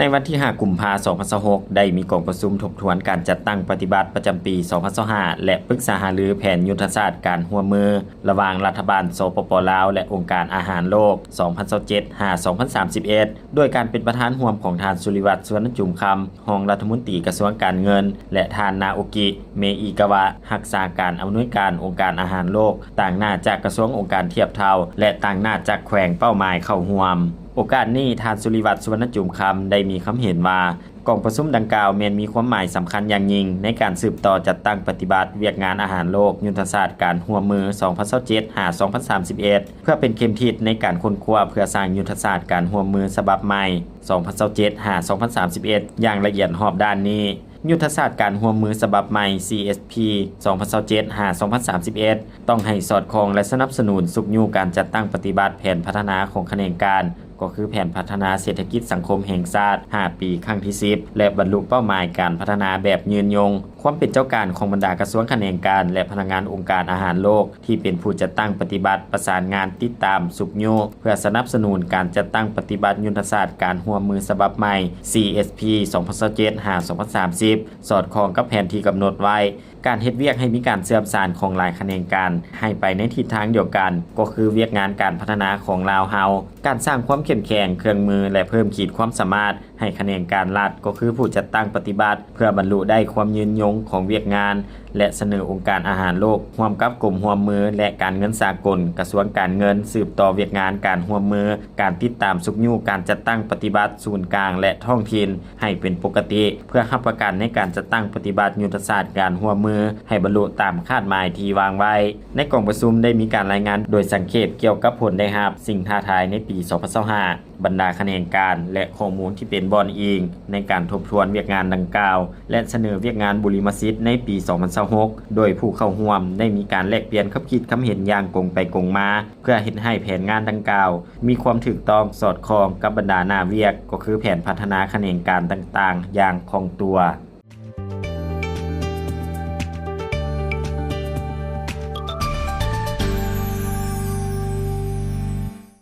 ໃນວັນທີຫ້າ ກຸມພາ ສອງພັນຊາວຫົກ ໄດ້ມີກອງປະຊຸມທົບທວນການຈັດຕັ້ງປະຕິບັດປະຈຳປີ ສອງພັນຊາວຫ້າ ແລະ ປຶກສາຫາລືແຜນຍຸດທະສາດການຮ່ວມມື ລະຫວ່າງລັດຖະບານ ສປປ ລາວ ແລະ ອົງການອາຫານໂລກ ສອງພັນຊາວເຈັດ ຫາ ສອງພັນສາມສິບເອັດ ໂດຍການເປັນປະທານຮ່ວມຂອງທ່ານ ສຸລິວັດ ສຸວັນນະຈຸມຄຳ ຮອງລັດຖະມົນຕີກະຊວງການເງິນ ແລະ ທ່ານ ນາໂອກິ ເມອີກາວະ ຮັກສາການອຳນວຍການອົງການອາຫານໂລກ, ຕາງໜ້າຈາກກະຊວງອົງການທຽບເທົ່າ ແລະ ຕາງໜ້າຈາກແຂວງເປົ້າໝາຍເຂົ້າຮ່ວມ. ໂອກາດນີ້, ທ່ານ ສຸລິວັດ ສຸວັນນະຈຸມຄຳ ໄດ້ມີຄຳເຫັນວ່າ ກອງປະຊຸມດັ່ງກ່າວແມ່ນມີຄວາມໝາຍສຳຄັນຢ່າງຍິ່ງໃນການສືບຕໍ່ຈັດຕັ້ງປະຕິບັດວຽກງານອາຫານໂລກ ຍຸດທະສາດການຮ່ວມມື ສອງພັນຊາວເຈັດ ຫາ ສອງພັນສາມສິບເອັດ ເພື່ອເປັນເຂັມທິດໃນການຄົ້ນຄວ້າເພື່ອສ້າງຍຸດທະສາດການຮ່ວມມືສະບັບໃໝ່ ສອງພັນຊາວເຈັດ ຫາ ສອງພັນສາມສິບເອັດ ຢ່າງລະອຽດຮອບດ້ານນີ້. ຍຸດທະສາດການຮ່ວມມືສະບັບໃໝ່ ຊີເອສພີ ສອງພັນຊາວເຈັດ ຫາ ສອງພັນສາມສິບເອັດ ຕ້ອງໃຫ້ສອດຄ່ອງ ແລະ ສະໜັບສະໜູນຊຸກຍູ້ການຈັດຕັ້ງປະຕິບັດແຜນພັດທະນາຂອງຂະແໜງການ ກໍຄືແຜນພັດທະນາເສດຖະກິດສັງຄົມແຫ່ງຊາດ ຫ້າປີ ຄັ້ງທີສິບ ແລະ ບັນລຸເປົ້າໝາຍການພັດທະນາແບບຍືນຍົງ. ຄວາມເປັນເຈົ້າການຂອງບັນດາກະຊວງຂະແໜງການ ແລະ ພະນັກງານອົງການອາຫານໂລກ ທີ່ເປັນຜູ້ຈັດຕັ້ງປະຕິບັດ, ປະສານງານ, ຕິດຕາມ, ຊຸກຍູ້ ເພື່ອສະໜັບສະໜູນການຈັດຕັ້ງປະຕິບັດຍຸດທະສາດການຮ່ວມມືສະບັບໃໝ່ ຊີເອສພີ ສອງພັນຊາວເຈັດ ຫາ ສອງພັນສາມສິບ ສອດຄ່ອງກັບແຜນທີ່ກຳນົດໄວ້. ການເຮັດວຽກໃຫ້ມີການເຊື່ອມສານຂອງຫຼາຍຂະແໜງການໃຫ້ໄປໃນທິດທາງດຽວກັນ ກໍຄືວຽກງານການພັດທະນາຂອງລາວເຮົາ, ການສ້າງຄວາມເຂັ້ມແຂງເຄື່ອງມື ແລະ ເພີ່ມຂີດຄວາມສາມາດໃຫ້ຂະແໜງການລັດ ກໍຄືຜູ້ຈັດຕັ້ງປະຕິບັດ ເພື່ອບັນລຸໄດ້ຄວາມຍືນຍົງຂອງວຽກງານ ແລະ ສະເໜີອົງການອາຫານໂລກ ຮ່ວມກັບກົມຮ່ວມມື ແລະ ການເງິນສາກົນ, ກະຊວງການເງິນ ສືບຕໍ່ວຽກງານການຮ່ວມມື, ການຕິດຕາມຊຸກຍູ້ການຈັດຕັ້ງປະຕິບັດສູນກາງ ແລະ ທ້ອງຖິ່ນ ໃຫ້ເປັນປົກກະຕິ ເພື່ອຮັບປະກັນໃນການຈັດຕັ້ງປະຕິບັດຍຸດທະສາດການຮ່ວມມືໃຫ້ບັນລຸຕາມຄາດໝາຍທີ່ວາງໄວ້. ໃນກອງປະຊຸມໄດ້ມີການລາຍງານໂດຍສັງເຂບກ່ຽວກັບຜົນໄດ້ຮັບ, ສິ່ງທ້າທາຍໃນປີ ສອງພັນຊາວຫ້າ, ບັນດາຂະແໜງການ ແລະ ຂໍ້ມູນທີ່ເປັນບ່ອນອີງໃນການທົບທວນວຽກງານດັ່ງກ່າວ ແລະ ສະເໜີວຽກງານບຸລິມະສິດໃນປີ ສອງພັນຊາວຫົກ ໂດຍຜູ້ເຂົ້າຮ່ວມໄດ້ມີການແລກປ່ຽນຄຳຄິດຄຳເຫັນຢ່າງກົງໄປກົງມາ ເພື່ອເຮັດໃຫ້ແຜນງານດັ່ງກ່າວ ມີຄວາມຖືກຕ້ອງສອດຄ່ອງກັບບັນດາໜ້າວຽກ ກໍຄືແຜນພັດທະນາຂະແໜງການຕ່າງໆຢ່າງຄ່ອງຕົວ.